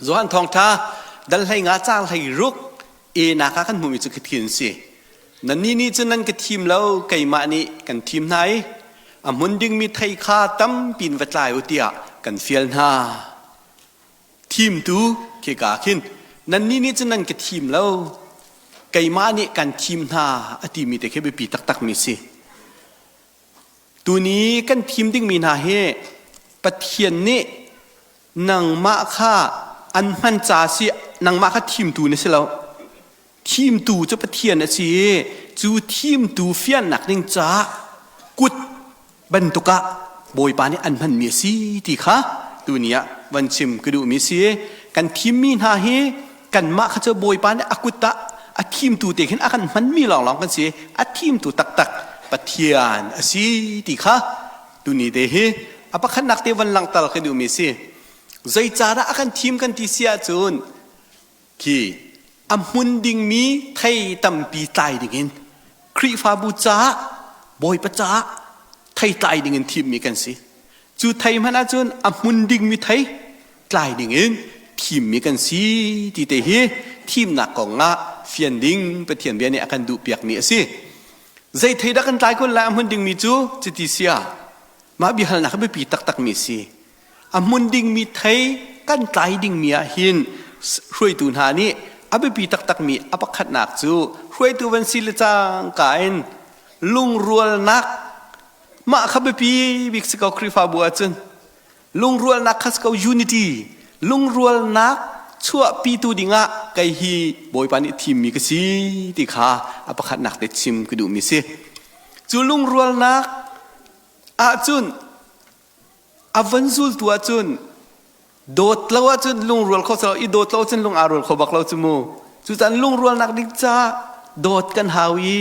Johan thawngtha dal 15 caang 16 e nak ah kan hmuhmi cu khithin si. Nannih nih cun nan ka thim lo, keimah nih kan thim hna i a hmun dingmi thei kha tampi in va tlai u tiah kan fial hna. Thimtu khika khin nannih nih cun nan ka thim lo, keimah nih kan thim hna a timi te khi biapi taktakmi si. Tuni kan thim dingmi hna hi Pathian nih nangmah kha an hman ca si nangmah kha thimtu na si lo. Thimtu cu Pathian a si i cu thimtu fiannak ding caah kut bantuk ah Bawipa nih an hmanmi a si ti kha tuni ah van chim ka duhmi si. Kan thimmi hna hi kanmah kha cu Bawipa nih a kut ah a thimtu te khin a kan hmanmi lawnglawng kan si. A thimtu taktak Pathian a si ti kha tuni te hi a pakhatnak te van langhter ka duhmi si. Zeicahdah a kan thim kan ti si ahcun khi a hmun dingmi thei tampi tlai dingin Khrihfabu caah Bawipa caah thei tlai dingin thimmi kan si. Cu thei hmanh ahcun a hmun dingmi thei tlai dingin thimmi kan si ti te hi thimnak kong ah fian ding Pathian bia nih a kan duhpiakmi a si. Zei thei dah kan tlai kun lai a hmun dingmi cu cuti sia mah biahalnak biapi taktakmi si. A hmun dingmi thei kan tlai dingmi ah hin hruaitu hna nih a biapi taktakmi a pakhatnak cu hruaitu van si le cangka in lungrualnak mah kha biapi bik si ko Khrihfabu ahcun lungrualnak kha si ko unity lungrualnak chuahpitu dingah kei hi Bawipa nih thimmi ka si ti kha a pakhatnak te chim ka duhmi si. Cu lungrualnak ahcun a van zultu ahcun dawt lo ahcun lungrual kho lo i dawt lo cun lung aa rual kho bak lo cu mu. Cucan lungrualnak ding caah dawt kan hau i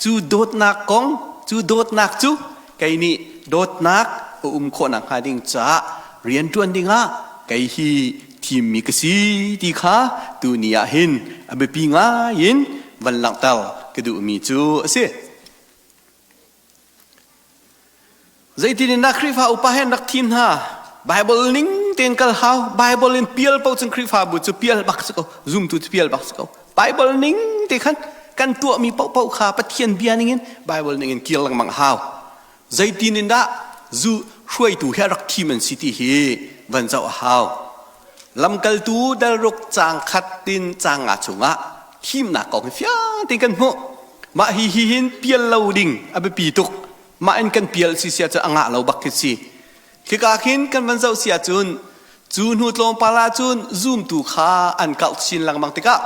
cu dawtnak kong cu dawtnak cu kei nih dawtnak a um khawh nakhnga ding caah rianṭuan dingah kei hi thimmi ka si ti kha tuni ah hin a biapi ngai in van langhter ka duhmi cu a si. Zeitin in dah Khrihfa upa he an rak thim hna? Bible ning tein kal hau. Bible in pial paoh cun Khrihfabu cu pial bak si ko. Zumtu cu pial bak si ko. Bible ning te khan kan tuahmi paohpaoh kha Pathian bia ning in Bible ning in kir lengmang hau. Zeitin in dah zu hruaitu he rak thim an si ti hi van zoh a hau. Lamkaltu dalruk caang khat tin caang nga chungah thimnak kong hi fiang tein kan hmuh. Mah hi hi hin pial lo ding a biapi tuk. Mah in kan pial si sia cu a ngah lo bak khi si. Khika khin kan van zoh si ahcun cu hnu tlawmpal ahcun zumtu kha an kauh chin lengmang tikah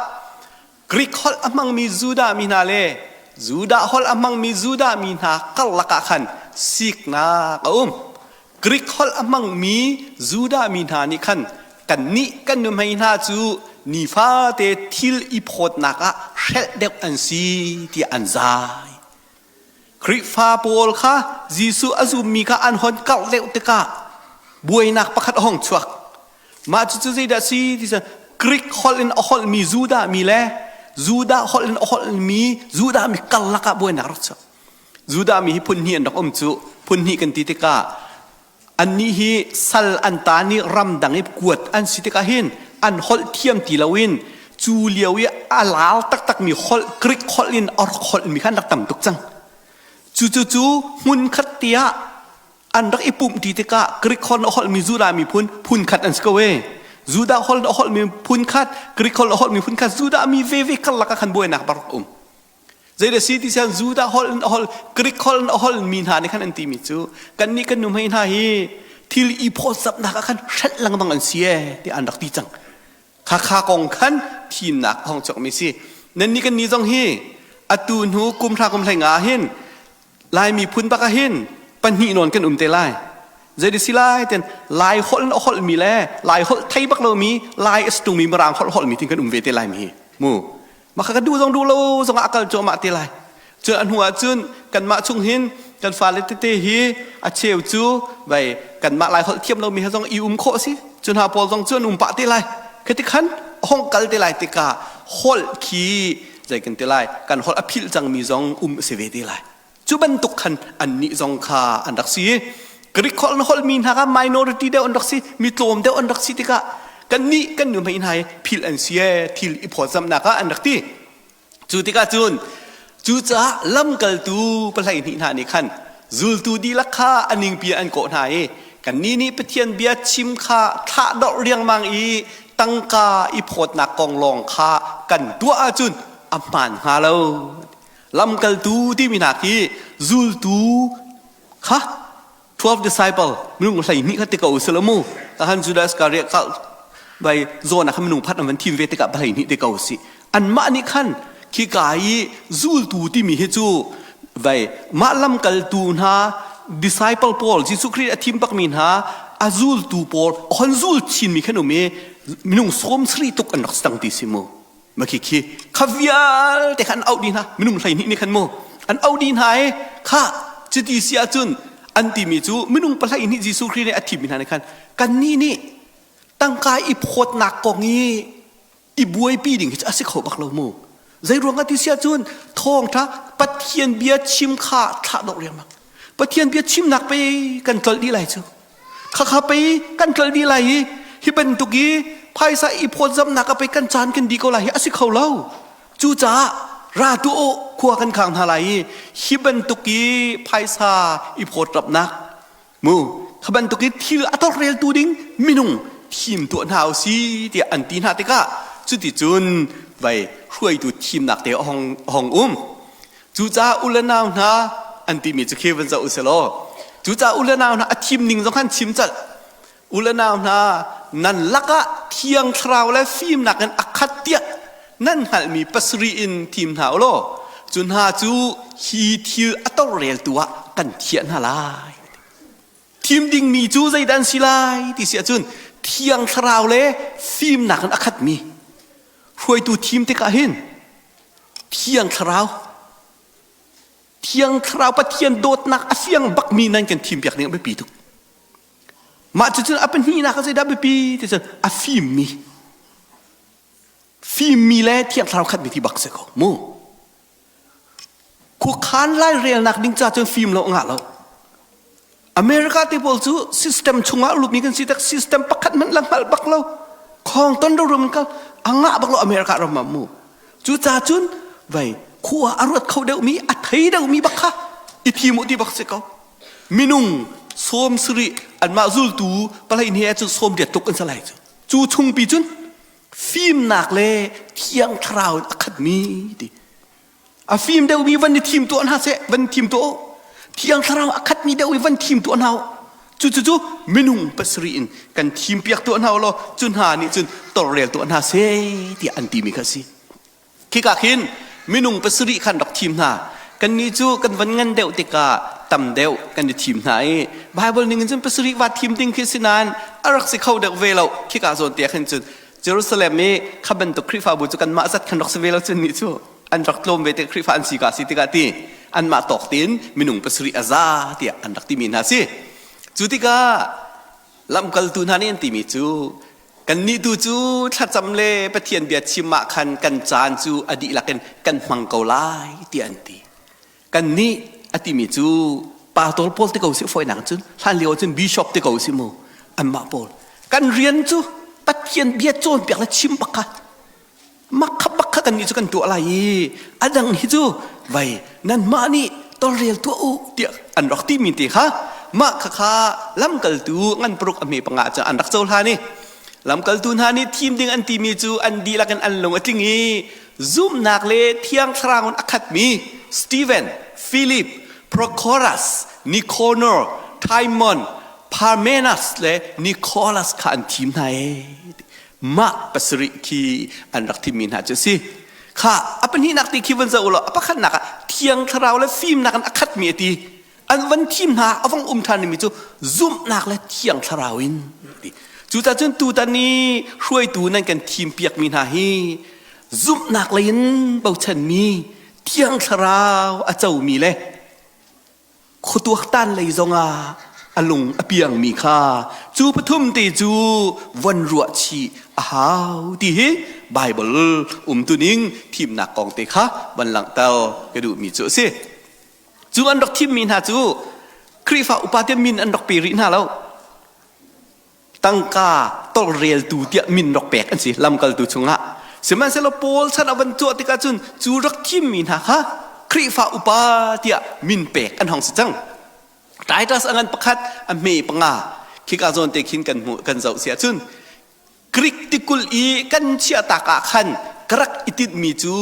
Greek holh a hmangmi Judah mi hna le Judah holh a hmangmi Judah mi hna karlak ah khan siknak a um. Greek holh a hmangmi Judah mi hna nih khan kannih kan nuhmei hna cu nifate thil i phawtnak ah hrelh deuh an si tiah an zai. Khrihfa pawl kha Jesuh a zummi kha an hon karh deuh tikah buainak pakhat a hung chuak. Mah cucu zeidah si ti cun Greek holh in a holhmi Judah mi le Judah holh in a holhmi Judah mi karlak ah buainak rak chuak. Judah mi hi phun hnih an rak um cu. Phun hnih kan ti tikah annih hi sal an ta nih ramdang i kuat an si tikah hin an holh thiam ti loin cu lio i a lal taktakmi holh Greek holh in a rak holhmi kha an rak tam tuk cang. Cu cu cu hmun khat te ah an rak i pumh ti tikah Greek holh a holhmi Judah miphun phun khat an si ko e. Judah holh a holhmi phun khat, Greek holh a holhmi phun khat, Judah mi veve karlak ah khan buainak rak um. Zeidah si ti sian Judah holh in a holh Greek holh in a holh mi hna nih khan an timi cu kannih kan nuhmei hna hi thil i phawtzamhnak ah khan hrelh lengmang an si ee ti an rak ti cang. Khakha kong khan thimnak a hong chuakmi si. Nannih kan ni zong hi atu hnu kum hra kum hlei nga hin Lai miphun bak ah hin pahnih nawn kan um te lai. Zei si lai ten Lai holh in a holh mi le Lai holh thei bak lomi Lai a mi Mirang holh holh mi tin kan um ve te lai mi hi. Mu. Mah ka duh zong duh lo zong ah a kal cuahmah te lai. Cun a hnu ah cun kanmah chung hin kan fale tete hi a cheu cu vai kanmah Lai holh thiam lomi he zong i um khawh si. Cun ha pawl zong cu an um pah te lai. Khati khan hong kal te lai tikah holh khi zei kan ti lai kan holh a philh cangmi zong um a si ve te lai. Cu bantuk khan annih zong kha an rak si. Greek holh na holhmi hna kha minority deuh an rak si, mi tlawm deuh an rak si tikah Kan nih kan nu hmei hna hi philh an si ee thil i phawtzamhnak ah an rak ti. Cu tikah cun cucaah lamkaltu pahleihnih hna nih khan zultu dihlak kha a ningpi an kawh hna i kannih nih Pathian bia chim kha thlahdorh riangmang i tangka i phawtnak kong lawng kha kan tuah ahcun a hmaan hnga lo. Lamkaltu timi hna khi zultu kha 12 disciple minung 12 kha ti ko usila mu tahan Judas Iscariot kal bai zawn ah khan minung phat an van thim ve tikah 12 ti ko si anmah nih khan khi ka i zultu timi hi cu vai mah lamkaltu hna disciple pawl Jesuh Khrih a thim bakmi hna a zultu pawl hon zul chinmi khan um i minung 70 tuk an rak stang ti si mu Ma khi khi kha vialte kha an auh dih hna minung 12 nih khan mu an auh dih hna i kha cuti si ahcun an timi cu minung 12 Jesuh Khrih nih a thimmi hna nih khan kannih nih tangka i phawtnak kong i i buaipi ding hi cu a si kho bak lo mu zei ruangah ti si ahcun thawngṭha Pathian bia chim kha thlah dawh riangmang Pathian bia chimnak pei kan tlolh dih lai cu Khakha pei kan tlolh dih lai i hi bantuk i phaisa i phawtzamnak ah pei kan caan kan dih ko lai hi a si kho lo. Cucaah ra tu u khua kan khang hna lai i hi bantuk i phaisa i phawtrapnak mu kha bantuk i thil a tawlreltu ding minung thim tuah hna u si tiah an ti hna tikah cuticun vai hruaitu thimnak te a hong, hong um. Cucaah u le nau hna an timi cu khi van zoh u selaw cucaah u le nau hna a thim ning zong khan chim colh. U le nau hna nan lakah thiang thlarau le fimnak in a khat tiah nan hngalhmi pasarih in thim hna u law cu hna cu hi thil a tawlreltu ah kan thiah hna lai. Thim dingmi cu zeidah an si lai ti si ahcun thiang thlarau le fimnak in a khatmi hruaitu thim tikah hin Thiang Thlarau Thiang Thlarau Pathian dawtnak a fiang bakmi nan kan thimpiak ning a biapi tuk. Mah cucun a pahnihnak ah zeidah biapi ti cun a fimmi fimmi le Thiang Thlarau khatmi ti bak si ko mu. Khuakhan lairelnak ding ca cun fim lo ngah lo. America te pawl cu system chungah lutmi kan si tak system pakhat hmanh la hngalh bak lo. Khong ton ro rum kal a ngah bak lo America ram ah mu. Cu ca cun vai khua a ruat kho deuhmi a thei deuhmi bak kha i thim u ti bak si ko. Minung 70 anmah zultu palei he cun 80 tuk an si lai cu. Cu chungpi cun fimnak le thiang thlarau in a khatmi ti a fim deuhmi van i thim tuah hna seh van thim tuah thiang thlarau a khatmi deuh i van thim tuah hna cu cu cu minung pasarih in kan thim piak tuah hna law cu hna nih cun torrel tuah hna seh tiah an timi kha si Khika khin minung pasarih khan rak thim hna. Kannih cu kan van ngan deuh tikah tam deuh kan i thim hna i Bible ning in cun pasarih va thim ding khi si nain a rak si kho deuh ve lo. Khika zawn te khin cun Jerusalem i kha bantuk Khrihfabu cu kanmah zat khan rak si ve lo cun nih cu an rak tlawm ve te Khrihfa an si ka si tikah ti anmah tawk tein minung pasarih a za tiah an rak timi hna si. Cu tikah lamkaltu hna nih an timi cu Kannih tu cu thlacam le Pathian bia chim ah khan kan caan cu a dihlak in kan hmang ko lai tiah an ti. Kannih a timi cu pastor pawl ti ko si fawinak cun hlan lio cun bishop ti ko si mu anmah pawl kan rian cu Pathian bia cawnpiak le chim bak kha mak kha bak kha kannih cu kan tuah lai i a dang hi cu vai nanmah nih tawlrel tuah u tiah an rak timi te kha mah khakha lamkaltu ngan paruk a hme panga cu an rak cohlan i lamkaltu hna nih thim ding an timi cu an dihlak in an lung a tling i zumhnak le thiang thlarau in a khatmi Stephen, Philip, Prochorus, Nicanor, Timon, Parmenas le Nicholas kha an thim hna ee mah pasarih khi an rak thimmi hna cu a si kha a pahnihnak ti khi van zoh u law a pakhatnak ah thiang thlarau le fimnak in a khatmi a ti an van thim hna a vong um ṭhan mi cu zumhnak le thiang thlarau in ti cucaah cun tutan i hruaitu nan kan thim piakmi hna hi zumhnak lei in bochanmi thiang thlarau a comi le khuatuaktan lei zongah a lung a piangmi kha cu pathum te cu von ruah chih a hau ti hi Bible umtuning thimnak kong te kha van langhter ka duhmi cu a si. Cu an rak thimmi hna cu Khrihfa upa te min an rak pe rih hna lo. Tangka tolreltu tiah min rak pek an si lamkaltu chungah. Sihmanhsehlaw Paul chan a van tuah tikah cun cu rak thimmi hna kha Khrihfa upa tiah min pek an hong si cang. Titus a ngan pakhat a hme panga khika zawn te khin kan hmuh kan zoh si ahcun Greek tikulh i kan chiahtak ah khan ka rak i tinhmi cu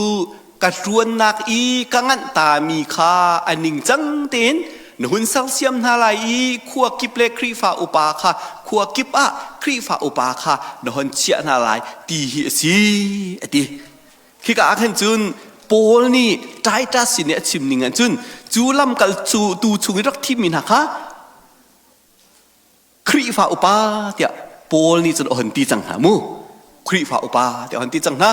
ka ṭuannak i ka nganh tami kha a ningcang tein na hun sersiam hna lai i khua kip le Khrihfa upa kha khua kip ah Khrihfa upa kha na hon chiah hna lai ti hi a si a ti. Khika ah khan cun Paul nih Titus sin i a chim ning ah cun cu lamkal cu tu chung i rak thimmi hna kha Khrihfa upa tiah Paul nih cun a hon ti cang hna mu. Khrihfa upa tiah a hon ti cang hna.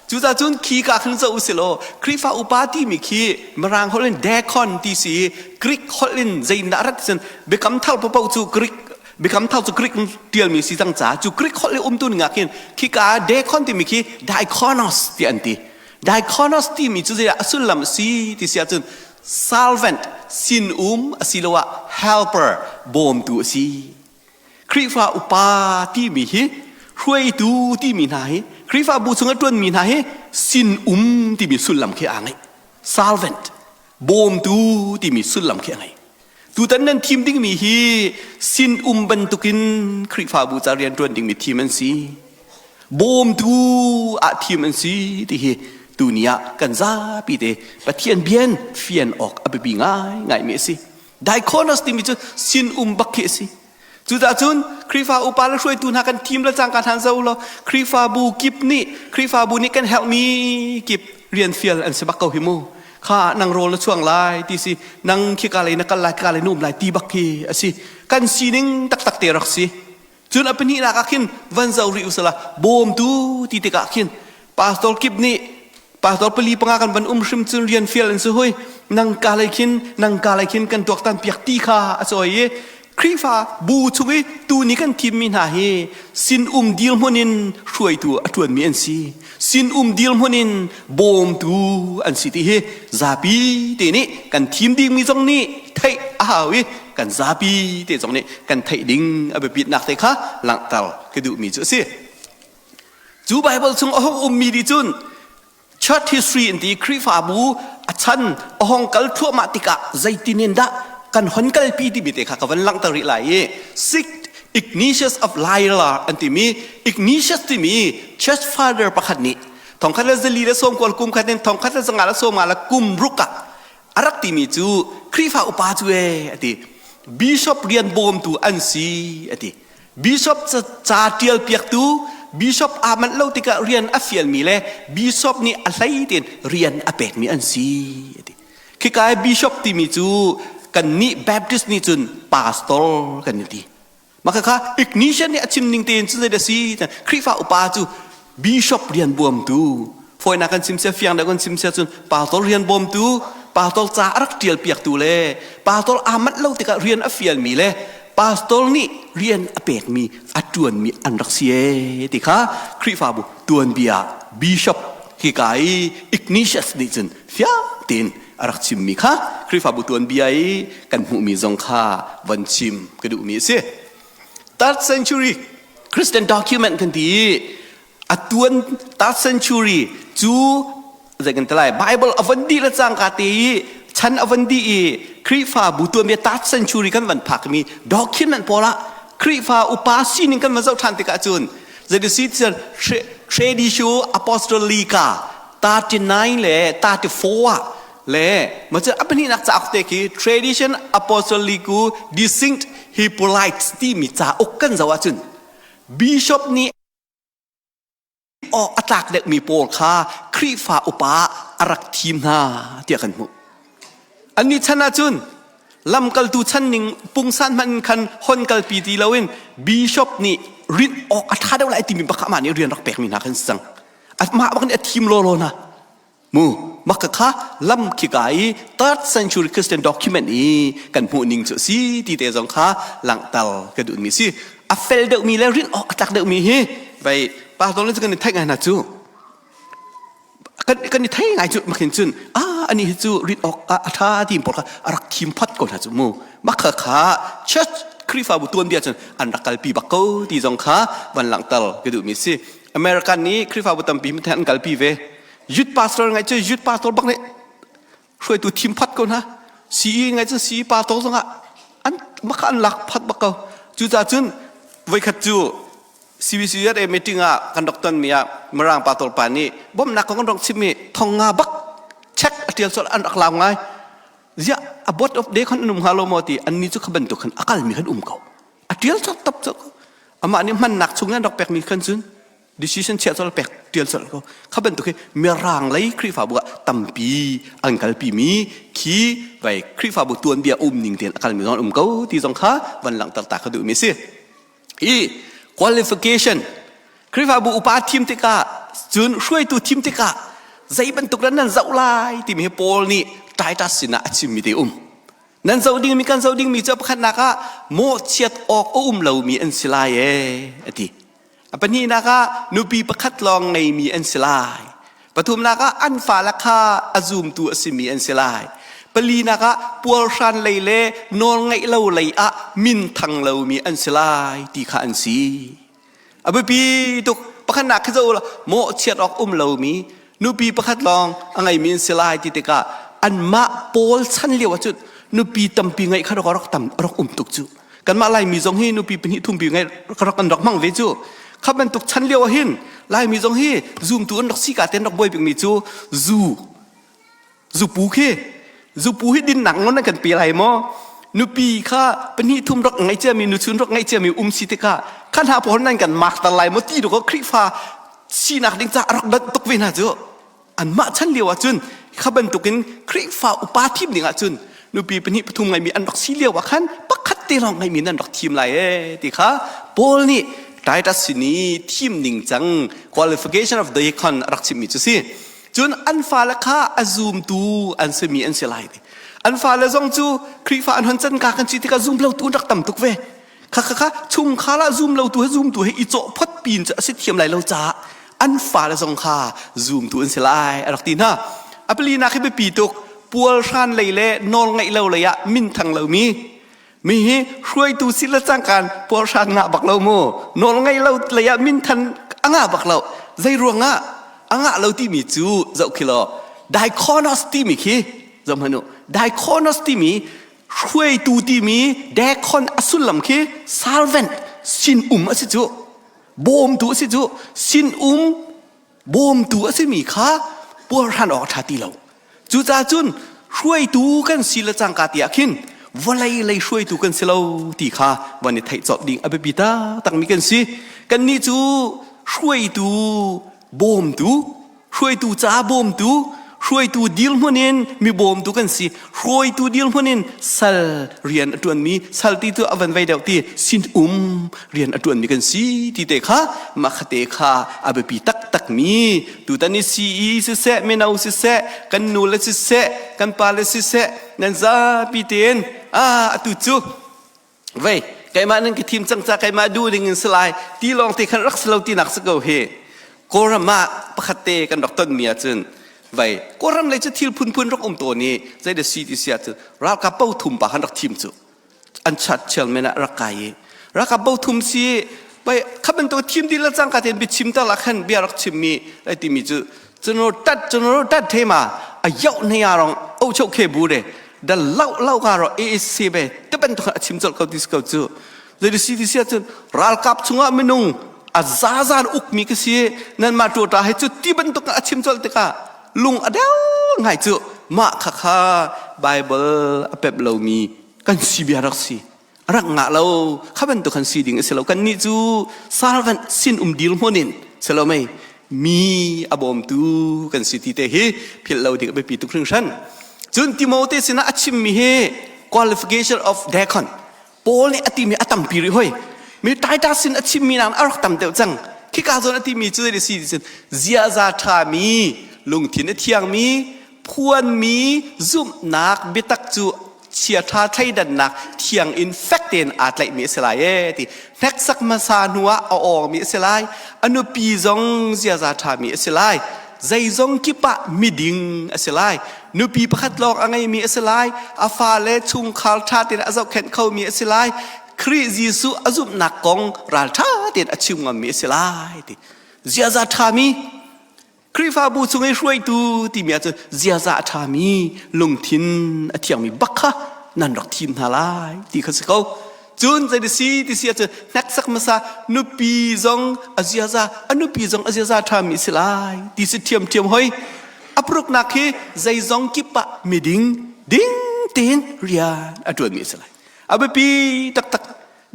Cucaah cun khi ka khan zoh usih law Khrihfa upa timi khi Mirang holh in deacon ti si i Greek holh in zeitindah a rat ti cun biakam thar paoh cu Greek biakam thar cu Greek tialmi si cang caah cu Greek holh i umtu ning ah khin khika deacon timi khi diakonos ti an ti. Diakonos timi cu zeidah a sullam a si ti si ahcun servant sinum asiloah helper bawmtu a si. Khrihfa upa timi hi hruaitu timi hna hi Khrihfabu chung a ṭuanmi hna hi sinum timi sullam khi aa ngeih. Servant bawmtu timi sullam khi a ngei. Tutan nan thim dingmi hi sinum bantukin Khrihfabu ca rian ṭuan dingmi thim an si. Bawmtu ah thim an si ti hi tuni ah kan zapi te Pathian bian fian awk a biapi ngaingaimi a si. Diakonos timi cu sinum bak khi a si. Cucaah cun Khrihfa upa le hruaitu hna kan thim le cangka hna zo law Khrihfabu kip nih Khrihfabu nih kan herhmi kip rian fial an si bak ko hi mu. Kha nang rawl na chuang lai ti si nang khika lei na kal lai khika lei na um lai ti bak khi a si. Kan sining taktak te rak si. Cun a pahnihnak ah khin van zoh rih usila bawmtu ti tikah khin pastor kip nih pastor pali panga kan van um hrim cun rian fial an si hui nang ka lei khin nang ka lei khin kan tuaktan piak ti kha a cawi i Khrihfa bu chung i tu ni kan thimmi hna hi sin um dirhmun in hruaitu a ṭuanmi an si sin um dirhmun in bawmtu an si ti hi zapi te nih kan thim dingmi zong nih theih a hau i kan zapi te zong nih kan theih ding a biapitnak te kha langhter ka duhmi cu a si. Cu Bible chung a hung ummi nih cun church history in ti Khrihfabu a chan a hong kal thluahmah tikah zeitin in dah kan hon kalpi timi te kha ka van langhter rih lai i Sixth Ignatius of Loyola an timi Ignatius timi church father pakhat nih thongkhat le zali le sawmkual kum khat in thongkhat le zanga le sawmnga le kum ruk ah a rak timi cu Khrihfa upa cu e a ti bishop rian bawmtu an si a ti bishop ca tial piaktu bishop aa manh lo tikah rian a fialmi le bishop nih a hlei tein rian a pekmi an si a ti khika bishop timi cu kan nih Baptist nih cun pastor kan ti Maka kha Ignatius nih a chim ning tein cu zei si Khrihfa upa cu bishop rian buamtu fawinak kan chim sia fiang deuh kan chim sia cun pastor rian bawmtu pastor ca a rak tial piaktu le pastor aa manh lo tikah rian a fialmi le pastor nih rian a pekmi a tuanmi an rak si e ti kha Khrihfabu tuanbia bishop hika i Ignatius nih cun fiang tein a rak chimmi kha Khrihfabu tuanbia i kan hmuhmi zong kha von chim ka duhmi a si. Third century Christian document kan ti i a tuan third century cu zei kan ti lai Bible a von dih le cangka te i chan a von dih i Khrihfabu tuanbia third century kan van phakmi document pawl ah Khrihfa upa sining kan van zoh ṭhan tikah cun zeiti Traditio Apostolica 39 le 34 ah le ma cu a pahnihnak cauk te khi Tradition Apostolicu de Saint Hippolyte timi cauk kan zoh ahcun bishop nih awk a tlak deuhmi pawl kha Khrihfa upa a rak thim hna tiah kan hmuh. Annih chan ahcun lamkaltu chan ning pungsan hmanh khan hon kalpi ti loin bishop nih rinh awk a ṭha deuh lai timi bak amah nih rian rak pekmi hna kan si cang. Amah bak nih a thim lawlaw hna. Mu maka kha lam khika i third century Christian document i kan hmuh ning cu si ti te zong kha langhter ka duhmi si. A fel deuhmi le rinh awk a tlak deuhmi hi vai pastor le cu kan i theih ngai hna cu. Kan kan i thei ngai cu makin cun a ani hi cu rit awk a tha ti pawl kha a rak thim phot ko hna cu mu makha kha church. Khrihfabu tuanbia cun an rak kalpi bak ko ti zong kha van langhter ka duhmi si. American nih Khrihfabu tampi an kalpi ve. Youth pastor ngai cu youth pastor bak nih hruaitu thim phat ko hna. CE ngai cu CE pastor zong ah an maka an lak phat bak ko. Cucaah cun voikhat cu CBCUSA meeting ah kan rak tonmi ah Mirang pastor pa nih bawmhnak kong kan rak chimmi thong nga bak check a tial colh an rak lau ngai. Ziah a board of day khan an um hnga lo maw ti anni cu kha bantuk khan a kalmi khan um ko. A tial cawk tap cawk. Amah nih hmannak chung an rak pekmi khan cun decision chia col pek tial col ko. Kha bantuk hi Mirang lei Khrihfabu ah tampi an kalpi mi khi vai Khrihfabu tuanbia um ning tein a kalmi zong an um ko ti zong kha van langhter ta kha duhmi si. Hi qualification Khrihfabu upa thim tikah cun hruaitu thim tikah zei bantuk dah nan zoh lai timi hi Paul nih Titus sinah a chimmi te um. Nan zoh dingmi kan zoh dingmi cu pakhatnak ah mawhchiat awk a um lomi an si lai ee a ti. A pahnihnak ah nupi pakhat lawng ngeimi an si lai. Pathumnak ah an fale kha a zumtu a simi an si lai. Palinak ah puarhran lei le nawlngaih lo lei ah minthang lomi an si lai ti kha an si. A biapi tuk pakhatnak khi zoh mawhchiat awk um lomi nupi pakhat lawng a ngeimi an si lai ti tikah anmah pawl chan lio ahcun nupi tampi ngeih kha rak tam rak um tuk cu. Kanmah Laimi zong hi nupi pahnih thumpi ngeih rak an rak hmang ve cu. Kha bantuk chan lio ah hin Laimi zong hi zumtu an rak si ka ten rak buai bikmi cu zu zupu khi zupu hi dinnak ngon an kan pe lai maw nupi kha pahnih thum rak ngeih ciami nuchun rak ngeih ciami um si tikah kha hna pawl nan kan mak tar lai maw ti dawk Khrihfa sinak ding ca rak dat tuk ve hna cu anmah chan lio ahcun kha bantukin Khrihfa upa thim ding ahcun nupi pahnih pathum ngeimi an rak si lio ah khan pakhat te lawng ngeimi nan rak thim lai ee ti kha Paul nih Titus sin i thim ning cang qualification of the deacon a rak chimmi cu si cun an fale kha a zumtu an simi an si lai ti an fale zong cu Khrihfa an hon can ka kan si tikah zum lo tu an rak tam tuk ve kha kha kha chungkhar ah zum lo tu he zum tu he i cawh phot pin cu a si thiam lai lo caah an fale zong kha zumtu an si lai a rak ti hna a palinak hi biapi tuk pualhran lei le nawl ngeih lo lei ah minthang lomi mi hi hruaitu si le cangkan pualhran ngah bak lo mu nawl ngeih lo lei ah minthan a ngah bak lo zei ruangah a ngah lo timi cu zoh khi law diakonos timi khi zoh hmanh u diakonos timi hruaitu timi dekhon a sullam khi servant sin um a si cu bawmtu a si cu sin um bawmtu a simi kha puarhran awk a ṭha ti lo cucaah cun hruaitu kan si le cangka ti ah khin vawlei lei hruaitu kan si lo ti kha van i theih cawk ding a biapi taktakmi kan si kannih cu hruaitu bawmtu hruaitu ca bawmtu hruaitu dirhmun in mi bawmtu kan si hruaitu dirhmun in sal rian a ṭuanmi sal ti cu a van vei deuh ti sin um rian a ṭuanmi kan si ti te kha mah kha te kha a biapi taktak mi tutan i CE siseh mino siseh kan nu le siseh kan pa le siseh nan zapi tein a atu cu vei keimah nan ka thim cang ca keimah duh ding in si lai ti lawng te khan rak si lo tinak si ko hi Kawlram ah pakhat te kan rak ton mi ahcun vei Kawlram lei cu thil phunphun rak um tawn i zei da si ti si ahcun ralkap bo thum pa khan rak thim cu an chat chial men ah rak kai i ralkap bo thum si bai kha bantuk thim dil le cangka tein biachim tal ah khan bia rak chim mi lai timi cu cunro tat cunro tat the ma a yoh ne ya rong o chok khe bu de da lau lau ka ro AAC be te bantuk a chim colh ko ti ko cu zei si ti sia cun ralkap chungah minung a zazan ukmi ka si nan ma ṭuta he cu ti bantuk a chim colh tikah lung a deu ngai cu mah kha kha Bible a pep lomi kan si bia rak si rak ngah lo kha bantuk kan si ding a si lo kan nih cu servant sin um dir hmun in si lo mei mi a bawmtu kan si ti te hi philh lo ding a biapi tuk hringhran cun Timote sinah a chimmi hi qualification of deacon Paul nih a timi a tampi rih hoi mi Titus sin a chimmi nakin a rak tam deuh cang khika zawn a timi cu zei si ti ziaza ṭhami lungthin a thiangmi phuanmi zumhnak biatak cu chiaṭha thleidannak thiang in fek tein aa tlaihmi a si lai ee ti hneksak hmasa hnu ah a awngmi a si lai a nupi zong ziaza ṭhami a si lai zeizong kip ah miding a si lai nupi pakhat lawng a ngeimi a si lai a fale chungkhar ṭha tein a zohkhenh khomi a si lai. Khrih Jesuh a zumhnak kong ralṭha tein a chim ngammi a si lai ti. Ziaza ṭhami Khrihfabu chung i hruaitu timi ahcun ziaza a ṭhami lungthin a thiangmi bak kha nan rak thim hna lai ti kha si ko. Cun zei si ti si ahcun hneksak hmasa nupi zong a ziaza a nupi zong a ziaza ṭhami si lai ti si ṭhiamṭhiam hoi. A paruknak hi zeizong kip ah miding ding tein rian a ṭuanmi a si lai. A biapi taktak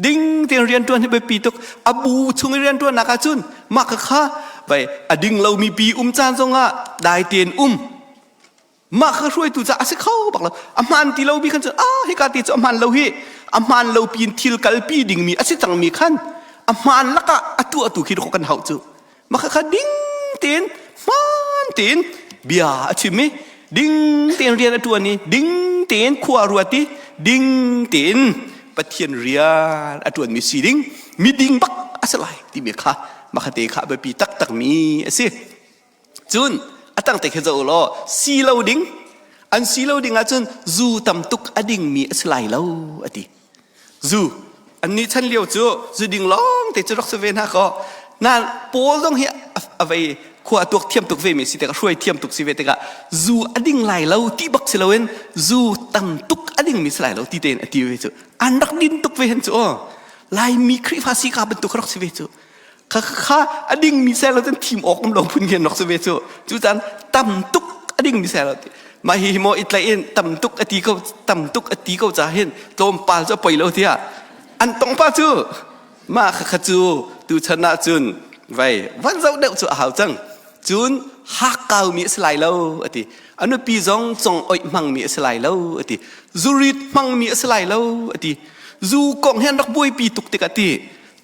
ding tein rianṭuan hi biapi tuk. A bu chung i rianṭuannak ahcun mah kha vai a ding lomi pi um caan zongah dai tein um. Mah kha hruaitu ca a si kho bak lo. A hmaan ti lomi khan cun ah hika ti cu a hmaan lo hi a hmaan lo piin thil kalpi dingmi a si cangmi khan a hmaan lakah a tuahtu khi kan hauh cu. Mah kha ding tein hmaan tein bia a chim i ding tein rian a ṭuan i ding tein khua a ruat i ding tein Pathian rian a ṭuanmi si ding miding bak a si lai timi kha mah kha te kha a biapi taktakmi a si. Cun a tang te khi zoh law si lo ding an si lo ding ahcun zu tam tuk a dingmi a si lai lo a ti. Zu an ni chan lio cu zu ding lawng te cu rak si ve hna kaw na Paul zong hi a vei khua tuak thiam tuk ve mi si tikah hruai thiam tuk si ve tikah zu a ding lai lo ti bak si loin zu tam tuk a ding mi si lai lo ti tein a ti ve cu an rak din tuk ve hen cu aw Laimi Khrihfa si ka bantuk rak si ve cu kha kha a ding mi sel lo cun thim awk um lo phun khin rak si ve cu cu caan tam tuk a ding mi sel lo ti mah hi mo i tlaih in tam tuk a ti ko tam tuk a ti ko ca hin tlawmpal cu a poi lo tiah an tong pa cu mah kha kha cu tu chan ah cun vai van zoh deuh cu a hau cang cun hakkau mi a si lai lo a ti a nupi zong cong oih hmang mi a si lai lo a ti zurit hmang mi a si lai lo a ti zu kong hi an rak buaipi tuk tik a ti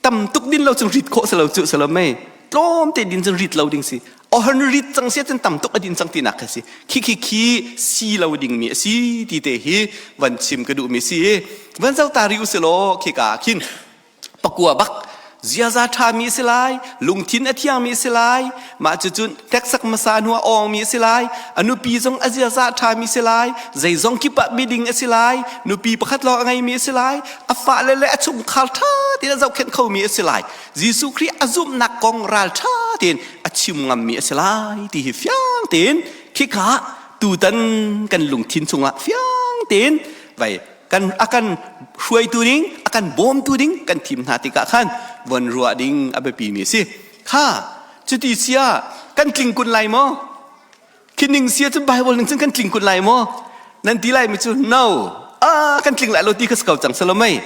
tam tuk din lo cun rit khawh si lo cu si lo mei tlawm te din cun rit lo ding si ohan rit cang si cun tam tuk a din cang tinak kha si khi khi khi si lo ding mi a si ti te hi van chim ka duh mi si van zo ta ri u si law khi ka khin pakua bak ziaza ṭha mi si lai lungthin a thiang mi si lai mah cucun teksak hmasa hnu a awng mi a si lai a nupi zong a ziaza ṭha mi si lai zeizong kip ah miding a si lai nupi pakhat lawng a ngei mi a si lai a fale le a chungkhar ṭha tein a zohkhenh khomi a si lai Jesuh Khrih a zumhnak kong ral ṭha tein a chim ngammi a si lai ti hi fiang tein khika tutan kan lungthin chungah fiang tein vai kan a kan hruaitu ding a kan bawmtu ding kan thim hna tikah khan von ruah ding a biapi mi a si kha cuti sia kan tling kun lai maw Khi ning sia cu Bible ning cun kan tling kun lai maw? Nan ti lai mi cu no. Ah, kan tling lai lo ti kha si ko cang salomei.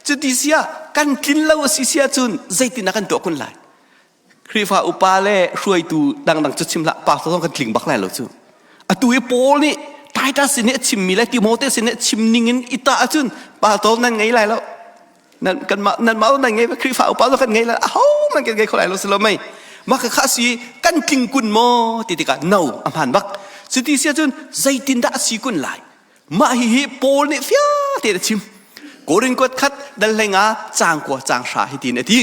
Cuti sia kan tlin lo a si sia cun zeitin ah kan tuah kun lai? Khrihfa upa le hruaitu dangdang cu chim hlah pastor zong kan tling bak lai lo cu. Atu i Paul nih Titus sin i a chimmi le Timote sin i a chim ning in i tah ahcun pastor nan ngei lai lo. Nan kan mah nan mah nan ngei Khrihfa upa zong kan ngei lai aho man kan ngei kho lai lo si lo mei mah kha kha si kan tling kun maw ti tikah no a hmaan bak cuti si ahcun zeitindah a si kun lai mah hihi Paul nih fiang tein a chim Korin kuat khat dal hlei nga caang kua caang hra hi tiin a ti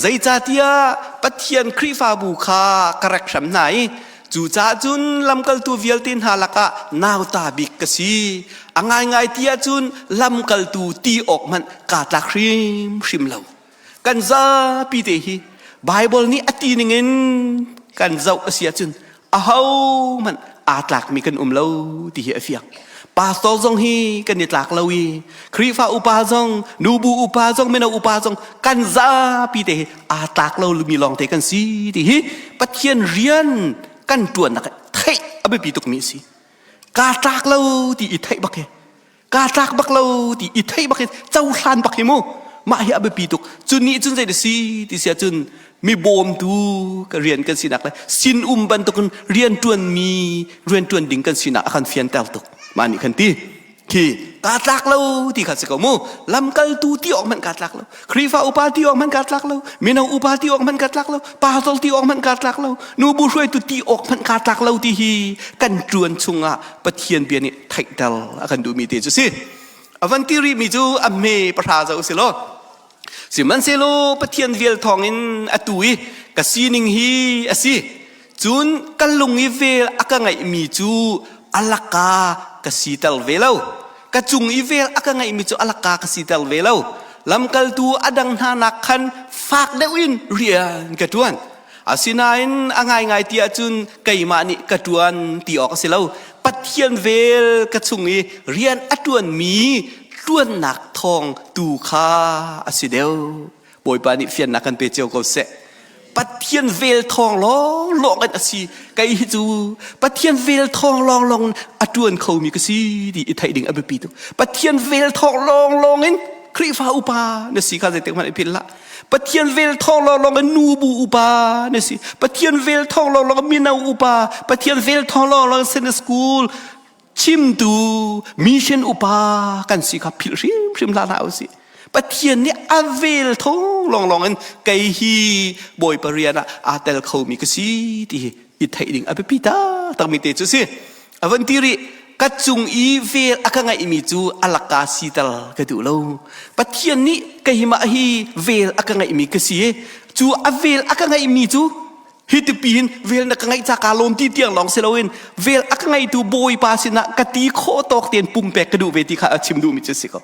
Zeicahtiah Pathian Khrihfabu kha ka rek hram hna i cucaah cun lamkaltu vialte hna lakah nauta bik ka si. A ngaingai ti ahcun lamkaltu ti awk hmanh kaa tlak hrimhrim lo. Kan zapi te hi Baibal nih a ti ningin kan zoh a si ahcun ahohmanh aa tlakmi kan um lo ti hi a fiang. Pastor zong hi kan i tlak lo i Khrihfa upa zong, nubu upa zong, mino upa zong kan zapi te hi aa tlak lo mi lawng te kan si ti hi Pathian rian kan ṭuannak theih a biapi tukmi a si. Kaa tlak lo ti i theih bak hi kaa tlak bak lo ti i theih bak hi cohlan bak hi mu mah hi a biapi tuk cu nih cun zei si ti si ahcun mi bawmtu ka rian kan sinak le sin um bantukin rian ṭuanmi rian ṭuan ding kan sinak a kan fianter tuk mah nih khan ti khi kaa tlak lo ti kha si ko mu lamkaltu ti awk hmanh kaa tlak lo Khrihfa upa ti awk hmanh kaa tlak lo mino upa ti awk hmanh kaa tlak lo pastor ti awk hmanh kaa tlak lo nubu hruaitu ti awk hmanh kaa tlak lo ti hi kan ṭuan chungah Pathian bia nih theihter a kan duhmi te cu si a van ti rihmi cu a hme pahra zo si law sihmanhsehlaw Pathian vel thawngin atu i ka sining hi a si cun ka lung i vel a ka ngeihmi cu a laka ka siter ve lo ka cung i vel a ka ngeihmi cu a laka ka siter ve lo. Lamkaltu a dang hna nak khan fak deuh in rian ka ṭuan. Asinain a ngaingai ti ahcun keimah nih ka ṭuan ti awk a si lo. Pathian vel ka chung i rian a ṭuanmi ṭuannak thawng tu kha a si deuh. Bawipa nih fiannak kan pe cio ko seh. Pathian vel thawng lawnglawng in a si. Kei hi cu Pathian vel thawng lawnglawng in a ṭuan khomi ka si ti i theih ding a biapi tuk. Pathian vel thawng lawnglawng in Khrihfa upa na si kha zeitik hmanh i philh hlah. Pathian vel thawng lawnglawng in nubu upa na si. Pathian vel thawng lawnglawng in mino upa, Pathian vel thawng lawnglawng in Sunday school chimtu mission upa kan si kha philh hrimhrim hlah hlah usih. Pathian nih a vel thawng lawnglawng in kei hi Bawipa rian ah aa tel khomi ka si ti hi i theih ding a biapi taktakmi te cu si. A van ti rih, ka cung i vel a ka ngeihmi cu a laka sital ka duh lo. Pathian nih keimah hi vel a ka ngeihmi ka si i cu a vel a ka ngeihmi cu hi tipi hin vel na ka ngeih ca kaa lawm ti tiang lawng si loin vel a ka ngeitu Bawipa sinah ka ti khawh tawk tein pumpek ka duh ve ti kha a chim duhmi cu a si ko.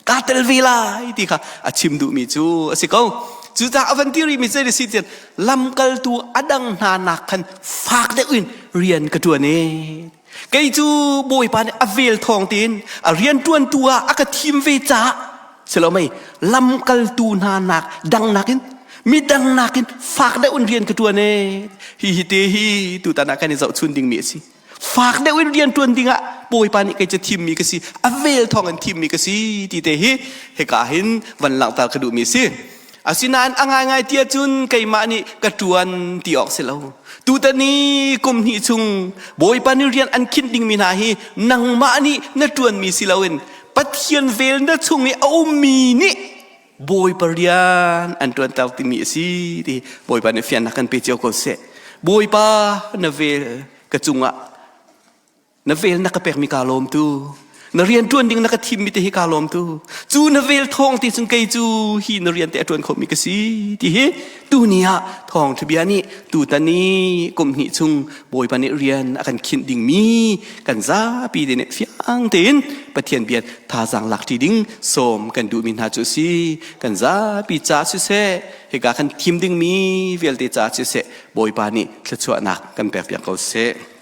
Kaa tel ve lai ti kha a chim duhmi cu a si ko. Cucaah a van ti rihmi zei si tian lamkaltu a dang hna nak khan fak deuh in rian ka ṭuan i kei cu Bawipa nih a vel thawng tiin a rian ṭuantu ah a ka thim ve caah si lo mei lamkaltu hna nak dang nakin midang nakin fak deuh in rian ka ṭuan e. Hi hi te hi tutan ah kan i zohchun dingmi a si. Fak deuh in rian ṭuan dingah Bawipa nih kei cu thimmi ka si, a vel thawng in thimmi ka si ti te hi hika hin van langhter ka duhmi a si. Asinain a ngaingai ti ahcun keimah nih ka ṭuan ti awk si lo. Tutan i kum hnih chung Bawipa nih rian an khinh dingmi hna hi nangmah nih na ṭuanmi si loin Pathian vel na chung i a ummi nih Bawipa rian an ṭuanter timi a si ti Bawipa nih fiannak kan pe cio ko seh. Bawipa na vel ka cungah na vel na ka pekmi kaa lawm tu, na rian ṭuan ding na ka thimmi te hi kaa lawm tu, cu na vel thawng ti cun kei cu hi na rian te a ṭuan khomi ka si ti hi tuni ah thawngṭha bia nih tutan i kum hnih chung Bawipa nih rian a kan khinh dingmi kan zapi te nih fiang tein Pathian bia thazaang lak ṭi ding sawm kan duhmi hna cu a si. Kan zapi ca siseh, hika kan thim dingmi vialte ca siseh, Bawipa nih thluachuahnak kan pekpiak ko seh.